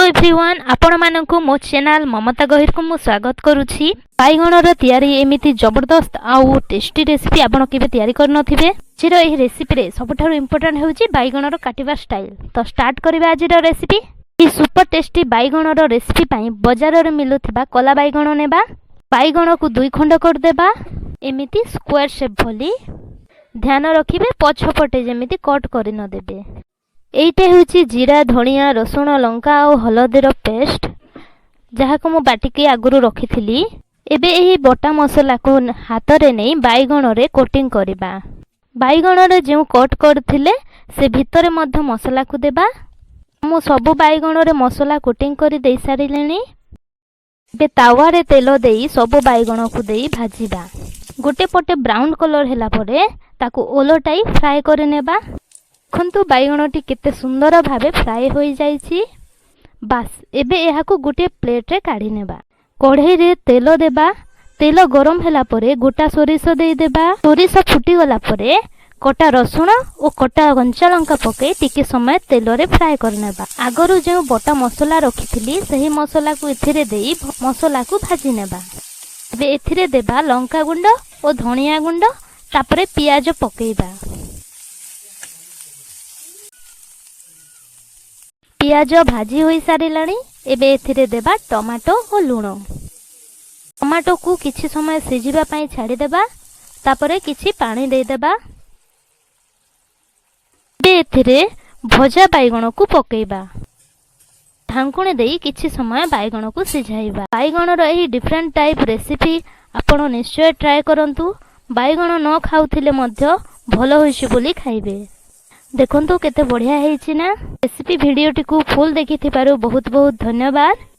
Everyone, ଆପଣମାନଙ୍କୁ ମୋ channel ମମତା ଗହିରକୁ ମୁଁ ସ୍ୱାଗତ କରୁଛି। ବାଇଗଣର ତିଆରି ଏମିତି ଜବରଦସ୍ତ ଆଉ ଟେଷ୍ଟି ରେସିପି ଆପଣ କେବେ ତିଆରି କରିନଥିବେ। ଆଜିର ଏହି ରେସିପିରେ ସବୁଠାରୁ ଇମ୍ପୋର୍ଟାଣ୍ଟ ହେଉଛି ବାଇଗଣର କାଟିବା ଷ୍ଟାଇଲ୍। ତ ଷ୍ଟାର୍ଟ କରିବା ଆଜିର ରେସିପି। ଏହି ସୁପର ଟେଷ୍ଟି ବାଇଗଣର ରେସିପି ପାଇଁ ବଜାରରେ ମିଳୁଥିବା କଲା ବାଇଗଣ ନେବା। ବାଇଗଣକୁ ଦୁଇ ଖଣ୍ଡ କରିଦେବା ଏମିତି ସ୍କୋୟାର ସେପ୍ ଭଳି। ଧ୍ୟାନ ରଖିବେ, ପଛପଟେ ଯେମିତି କଟ୍ କରିନଦେବେ। ଏଇଟା ହେଉଛି ଜିରା, ଧଣିଆ, ରସୁଣ, ଲଙ୍କା ଆଉ ହଳଦୀର ପେଷ୍ଟ, ଯାହାକୁ ମୁଁ ବାଟିକି ଆଗରୁ ରଖିଥିଲି। ଏବେ ଏହି ବଟା ମସଲାକୁ ହାତରେ ନେଇ ବାଇଗଣରେ କୋଟିଂ କରିବା। ବାଇଗଣରେ ଯେଉଁ କଟ୍ କରିଥିଲେ, ସେ ଭିତରେ ମଧ୍ୟ ମସଲାକୁ ଦେବା। ମୁଁ ସବୁ ବାଇଗଣରେ ମସଲା କୋଟିଂ କରି ଦେଇ ସାରିଲିଣି। ଏବେ ତାୱାରେ ତେଲ ଦେଇ ସବୁ ବାଇଗଣକୁ ଦେଇ ଭାଜିବା। ଗୋଟେ ପଟେ ବ୍ରାଉନ୍ କଲର୍ ହେଲା ପରେ ତାକୁ ଓଲଟାଇ ଫ୍ରାଏ କରିନେବା। ଦେଖନ୍ତୁ, ବାଇଗଣଟି କେତେ ସୁନ୍ଦର ଭାବେ ଫ୍ରାଏ ହୋଇଯାଇଛି। ବାସ୍, ଏବେ ଏହାକୁ ଗୋଟିଏ ପ୍ଲେଟ୍ରେ କାଢ଼ି ନେବା। କଢ଼େଇରେ ତେଲ ଦେବା। ତେଲ ଗରମ ହେଲା ପରେ ଗୋଟା ସୋରିଷ ଦେଇଦେବା। ସୋରିଷ ଫୁଟିଗଲା ପରେ କଟା ରସୁଣ ଓ କଟା କଞ୍ଚା ଲଙ୍କା ପକାଇ ଟିକେ ସମୟ ତେଲରେ ଫ୍ରାଏ କରିନେବା। ଆଗରୁ ଯେଉଁ ବଟା ମସଲା ରଖିଥିଲି, ସେହି ମସଲାକୁ ଏଥିରେ ଦେଇ ମସଲାକୁ ଭାଜି ନେବା। ଏବେ ଏଥିରେ ଦେବା ଲଙ୍କା ଗୁଣ୍ଡ ଓ ଧନିଆ ଗୁଣ୍ଡ। ତାପରେ ପିଆଜ ପକାଇବା। ପିଆଜ ଭାଜି ହୋଇସାରିଲାଣି। ଏବେ ଏଥିରେ ଦେବା ଟମାଟୋ ଓ ଲୁଣ। ଟମାଟୋକୁ କିଛି ସମୟ ସିଝିବା ପାଇଁ ଛାଡ଼ିଦେବା। ତାପରେ କିଛି ପାଣି ଦେଇଦେବା। ଏବେ ଏଥିରେ ଭଜା ବାଇଗଣକୁ ପକାଇବା। ଢାଙ୍କୁଣୀ ଦେଇ କିଛି ସମୟ ବାଇଗଣକୁ ସିଝାଇବା। ବାଇଗଣର ଏହି ଡିଫରେଣ୍ଟ ଟାଇପ୍ ରେସିପି ଆପଣ ନିଶ୍ଚୟ ଟ୍ରାଏ କରନ୍ତୁ। ବାଇଗଣ ନ ଖାଉଥିଲେ ମଧ୍ୟ ଭଲ ହୋଇଛି ବୋଲି ଖାଇବେ। ଦେଖନ୍ତୁ, କେତେ ବଢ଼ିଆ ହେଇଛି ନା ରେସିପି? ଭିଡ଼ିଓଟିକୁ ଫୁଲ୍ ଦେଖିଥିବାରୁ ବହୁତ ବହୁତ ଧନ୍ୟବାଦ।